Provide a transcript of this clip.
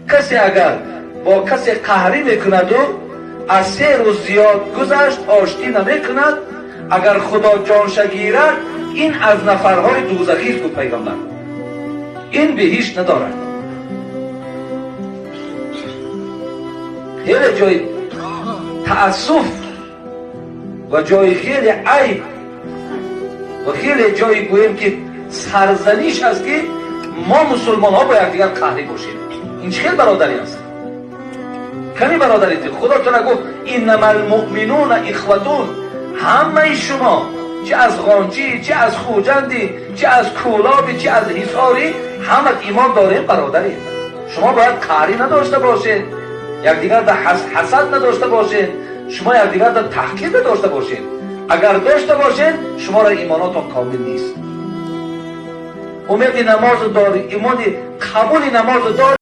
Касе агар бо касе қаҳрӣ мекунаду аз 3 рӯз зиёд гузашт, оштӣ намекунад, агар Худо ҷонша гирад, ин аз нафарҳои дӯзахист, гуфт пайғамбар. Ин биҳишт надорад. Хеле ҷои таассуф ва ҷои хеле айб ва хеле ҷои, гӯем ки, сарзаниш аст, ки мо мусулмонҳо бо якдигар қаҳрӣ бошем. Ин чӣ хел бародарӣ аст? Ками бародарӣ? Худо тура гуфт: «Иннама алмуъминуна ихватун». Ҳамаи шумо, чи аз Ғончӣ, чи аз Хуҷандӣ, чи аз Кӯлобӣ, чи аз Ҳисорӣ, ҳама имон дорем, бародарем. Шумо бояд қаҳрӣ надошта бошед, якдигарда ҳасад надошта бошед, шумо якдигарда таҳқир надошта бошед. Агар дошта бошед, шуморо имонотон комил нест. Умеди намозу дорӣ, умеди қабули намозу дорӣ.